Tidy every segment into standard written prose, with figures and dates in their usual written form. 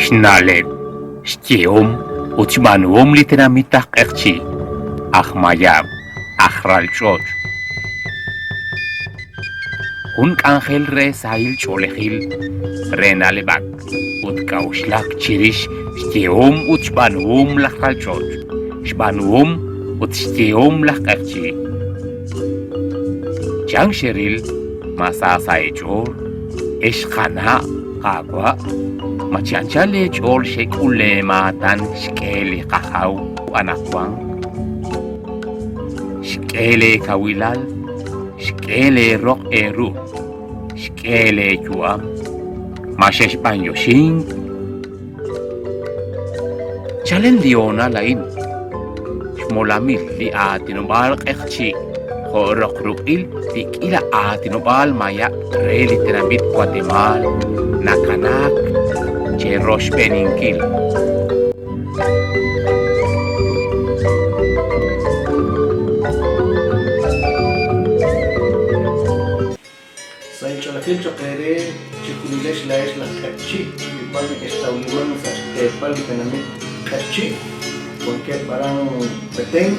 Xna'leb', xyehom ut xb'aanuhom li tenamit aj Q'eqchi', aj Mayab', aj ralch'och'. Jun k'anjel re sahil ch'oolejil, re na'leb'ak ut k'a'uxlak chirix xyehom ut xb'aanuhom laj ralch'och', xb'aanuhom ut xyehom laj Q'eqchi'. Chan xeril ma sa sa' eech'ool, ex qana' qaawa'? Ma chi anchal eech'ool xek'ul leemaatan xk'e li qajaw anaqwan? Xk'e leekawilal, xk'e leeroq eeru, xk'e leeyu'am. Ma xexb'anyoxink? Chalen li hoonal a'in, xmolamil li aatinob'aal q'eqchi' jo' roq ruq'il li k'iila aatinob'aal mayab' re li tenamit Watemaal nakanaak cheroxb'eeninkil. Sahil ch'oolejil cho'q eere chejunilex laa'ex laj q'eqchi' li b'ar nekextawliman sa' xteepal li tenamit Q'eqchi', wankeb' aran Petén,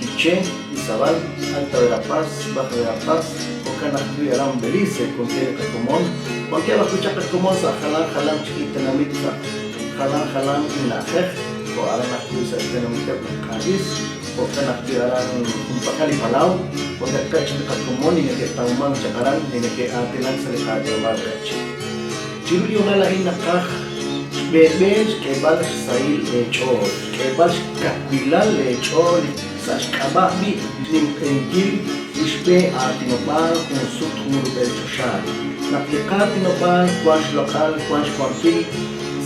Quiché, Izabal, Alta Verapaz, Baja Verapaz, jo'kan ajwi' aran Belice wankeb' li qakomon, wankeb' ajwi' chaq qakomon sa' jalan jalanq chik li tenamit sa' jalan jalanq li na'ajej, jo' aran ajwi' sa' xtenamiteb' laj Q'a'is. Jo'kan ajwi' aran junpak'al li palaw, wankatqeb' chaq li qakomon li neke'tawmank chaq aran li neke'aatinak sa' li qaatinob'aal q'eqchi'. Chiru li hoonal a'in naqaj xb'een xk'eeb'al xsahil eech'ool, xk'eeb'al xkawilal leech'ool sa' xk'ab'a' b'i' xninq'ehinkil li xb'een aatinob'aal jun sut jun rub'el choxa. Naq li qaatinob'aal wank xloq'al, wank xwankil,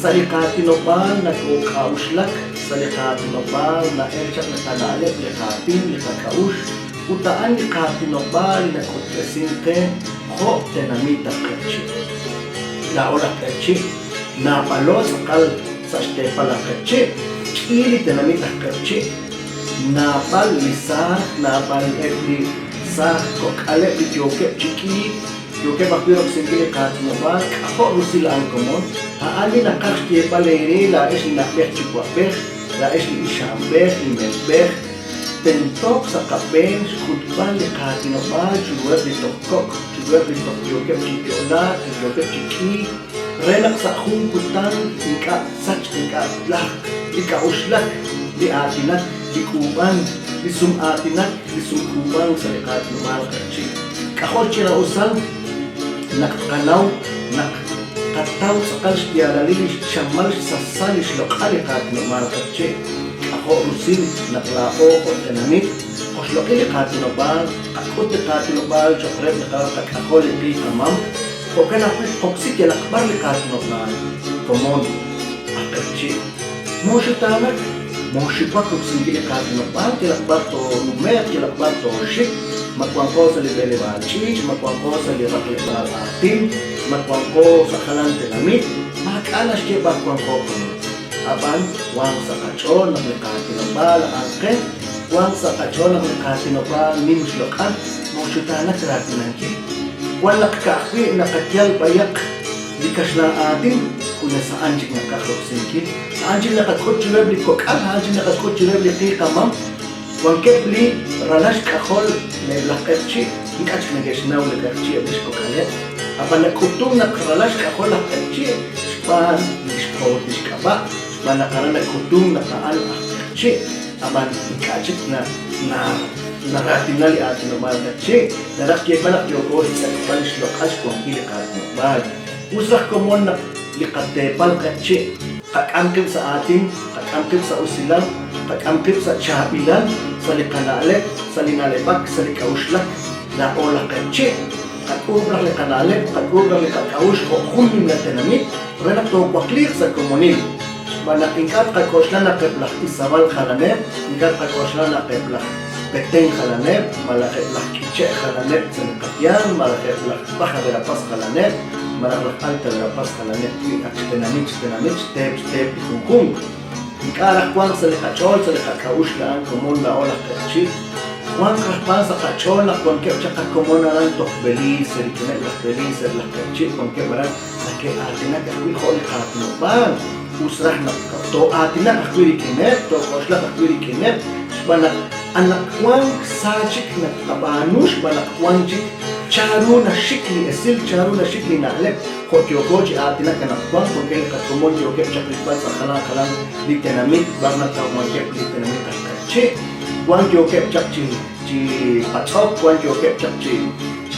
sa' li qaatinob'aal nakook'a'uxlak, Sa' li qaatinob'aal na'el chaq li qana'leb', li qaatin, li qak'a'uxl, ut a'an li qaatinob'aal li nak'utb'esink qe jo' tenamit aj q'eqchi'. Laa'o laj q'eqchi' naab'alo tz'aqal sa' xteepal laj q'eqchi', k'i li tenamit aj q'eqchi', naab'al li saaj, naab'al eb' li saaj kok'aleb' li yookeb' chi k'iik, Yookeb' ajwi' roksinkil li qaatinob'aal, k'ajo' rusil a'an komon. A'an li naqaj xyeeb'al eere laa'ex li na'b'ej yuwa'b'ej, laa'ex li ixa'anb'ej, li melb'ej. Tentook sa' qab'een xk'utb'al li qaatinob'aal chiruheb' li toj kok', chiruheb' li toj yookeb' chi yo'laak, li yookeb' chi k'iik, re naq sa' jun kutan ink'a' tsachq, ink'a' tlajq li k'a'uxlak, li aatinak, li k'uub'ank, li sum'aatinak, li sumk'uub'ank sa' li qaatinob'aal q'eqchi'. K'ajo' xch'ina'usal naq tqanaw naq tqataw tz'aqal xyaalalil li xchamal xsasal li xloq'al li qaatinob'aal q'eqchi'. K'ajo' rusil naq laa'o jo' tenamit qoxloq'i li qaatinob'aal, tqak'ut li qaatinob'aal cho'q reheb' li qalal qak'ajol li qiiq qamam, jo'kan ajwi' tqoksi yalaq b'ar li qaatinob'aal, komon, aj q'eqchi'. Mooxutaanak, mooxiwak roksinkil li qaatinob'aal yalaq b'ar toonume'q, yalaq b'ar tooxik, ma wanqo sa' li b'eleb'aal ch'iich', ma wanqo sa' li raqleb'aal aatin, ma wanqo sa' jalan tenamit, maak'a' naxye b'ar wanqo komon. Ab'an wanq sa' qach'ool naq li qaatinob'aal a'an qe, wanq sa' qach'ool naq li qaatinob'aal nim xloq'al, mooxutaanak raatinankil. Wan naq ka'ajwi' naqayal b'ayaq Li kaxlan aatin junes a'an chik naqaj roksinkil, a'an chik naqak'ut chiruheb' li kok'al, a'an chik naqak'ut chiruheb' li qi qamam. Wankeb' li ralal xk'ajol eb' laj q'eqchi' ink'a' chik neke'xnaw li q'eqchi' eb' li xkok'aleb', ab'an nak'utun naq ralal xk'ajol laj q'eqchi' xb'aan li xpoot li xk'ab'a', xb'aan naq aran nak'utun naq a'an aj q'eqchi', ab'an ink'a' chik na naraatina li aatinob'aal q'eqchi'. Naraj xyeeb'al naq yooko xtz'eqb'al xloq'al xwankil li qaatinob'aal. Us raj komon naq li qateepal q'eqchi', qak'am qib' sa' aatin, qak'am qib' sa' usilal, qak'am qib' sa' chaab'ilal, sa' li qana'leb', sa' li na'leb'ak, sa' li k'a'uxlak. Laa'o laj q'eqchi', qak'uub' raj li qana'leb', qak'uub' raj li qak'a'uxl jo' jun nimla tenamit re naq toowakliiq sa' komonil. Xb'aan naq ink'a' tqak'oxla naq eb' laj Izabal jalaneb', ink'a' tqak'oxla naq eb' laj Petén jalaneb', malaj eb' laj K'iche' jalaneb' sa' li qayanq, malaj eb' laj Baja Verapaz jalaneb', malaj laj Alta Verapaz jalaneb' wi' ak xtenamit xtenamit, xteep xteep li junjunq. Ink'a' raj wanq sa' li qach'ool, sa' li qak'a'uxl a'an komon laa'o laj q'eqchi', Wanq raj b'an sa' qach'ool naq wankeb' chaq qakomon aran toj Belice, rik'ineb' laj Belice eb' laj Q'eqchi' wankeb' aran nake'aatinak ajwi' jo' li qaatinob'aal. Us raj naq too'aatinaq ajwi' rik'ineb', took'oxlaq ajwi' rik'ineb', xb'aan naq anaqwank sa chik naqab'aanu xb'aan naq wank chik chanru naxik li esil, chanru naxik li na'leb' jo' yooko chi aatinak anaqwan, wankeb' li qakomon yookeb' chaq rilb'al sa' jalan jalan li tenamit b'ar naq wankeb' li tenamit aj Q'eqchi', wank yookeb' chaq chi chi patz'ok, wank yookeb' chaq chi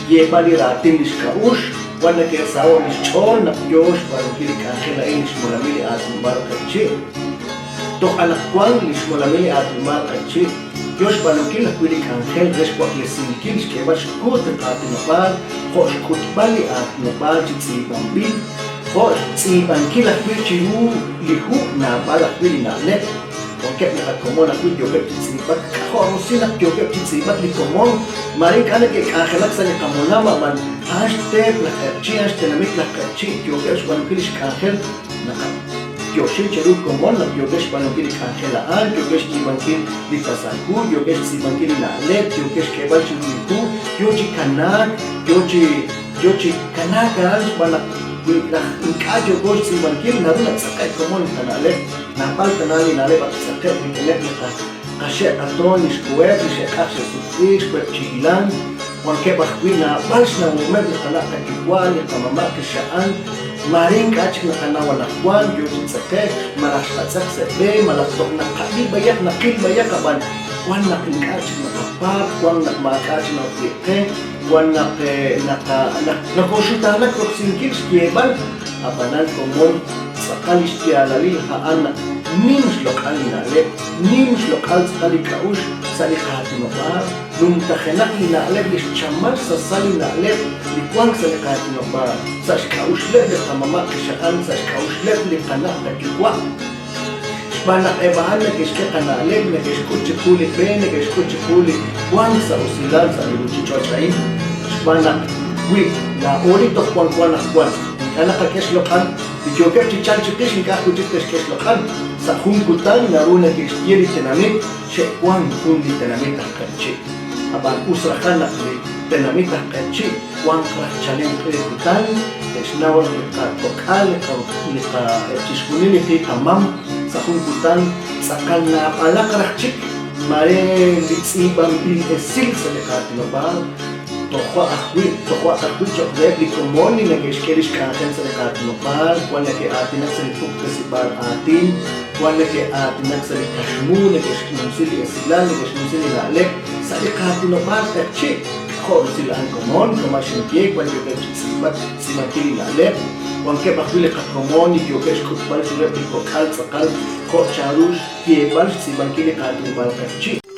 xyeeb'al li raatin li xk'a'uxl, wan nake'saho' li xch'ool naq yo xb'aanunkil li k'anjel a'in li xmolamil li aatinob'aal Q'eqchi'. Toj anaqwan li xmolamil li aatinob'aal Q'eqchi' yo xb'aanunkil ajwi' li k'anjel re xwaklesinkil xk'eeb'al xkuut li qaatinob'aal jo' xk'utb'al li aatinob'aal chi tz'iib'anb'il, jo' xtz'iib'ankil ajwi' chiru li hu naab'al ajwi' li na'leb'. Wankeb' li qakomon ajwi' yookeb' chi tz'iib'ak. K'ajo' rusil naq yookeb' chi tz'iib'ak li komon, maare ink'a' neke'k'anjelak sa' li qamolam, ab'an a'an xteep laj q'eqchi', a'an xtenamit laj q'eqchi', yookeb' xb'aanunkil li xk'anjel. Naqayoxi cheru komon naq yookeb' xb'aanunkil li k'anjel a'an, yookeb' xyiib'ankil li tasal hu, yookeb' xtz'iib'ankil li na'leb', yookeb' xk'eeb'al chiru li hu, yoo chi kanaak, yoo chi yoo chi kanaak aran xb'aan naq wi raj ink'a' yooko xtz'iib'ankil naru natz'aqe'k komon li qana'leb'. Naab'al tana li na'leb' ak xtz'aqeb' rik'ineb' li qaxe' qatoon, li xkoheb', li xe'q'aj xe'sutq'iik, xkoheb' chi hilank. Wankeb' ajwi' naab'al xnawomeb' li qana' qayuwa', li qamama' qixa'an, maare ink'a' chik naqanaw anaqwan, yoo chi tz'eqe'k, malaj xqatz'eq sa' b'e, malaj toj naqab'i b'ayaq, naqil b'ayaq, ab'an wan naq ink'a' chik naqapaab', wan naq maak'a' chik na'ok qe, wan naq naq nokooxutaanak roksinkil xyeeb'al, ab'anan komon Tz'aqal li xyaalalil a'an naq nim xloq'al li na'leb', nim xloq'al tz'aqal li k'a'uxl sa' li qaatinob'aal, numtajenaq li na'leb' li xchamal xsasal li na'leb' li wank sa' li qaatinob'aal, sa' xk'a'uxleb' li qamama' qixa'an, sa' xk'a'uxleb' li qana' qayuwa'. Xb'aan naq eb' a'an neke'xk'e qana'leb', neke'xk'ut chiqu li b'e, neke'xk'ut chiqu li wank sa' usilal sa' li ruuchich'och' a'in. Xb'aan naq wi laa'o li toj wanko anaqwan ink'a' naqak'e xloq'al, li yookeb' chi chalk chiqix ink'a' ajwi' chik te'xk'e xloq'al. Sa' jun kutan naru neke'xye li tenamit xe'wank jun li tenamit aj q'eqchi'. Ab'an us rajan naq li tenamit aj q'eqchi' wanq raj chalen q'e kutan, te'xnaw raj li qakok'al, li qa eb' chixjunil li qi qamam sa' jun kutan tz'aqal naab'alaq raj chik mare li tz'iib'anb'il esil sa' li qaatinob'aal, tojo' ajwi' tojo'aq ajwi' cho'q reheb' li komon li neke'xk'e li xk'anjel sa' li qaatinob'aal, wan neke'aatinak sa' li puktesib'aal aatin, wan neke'aatinak sa' li kaxmu, neke'xnumsi li esilal, neke'xnumsi li na'leb' sa' li qaatinob'aal q'eqchi'. K'ajo' rusil a'an komon, kama' xinye, wan yookeb' chi tz'iib'ak, xtz'iib'ankil li na'leb', wankeb' ajwi' li qakomon li yookeb' xk'utb'al chiruheb' li kok'al tz'aqal jo' chanru xyeeb'al xtz'iib'ankil li qaatinob'aal q'eqchi'.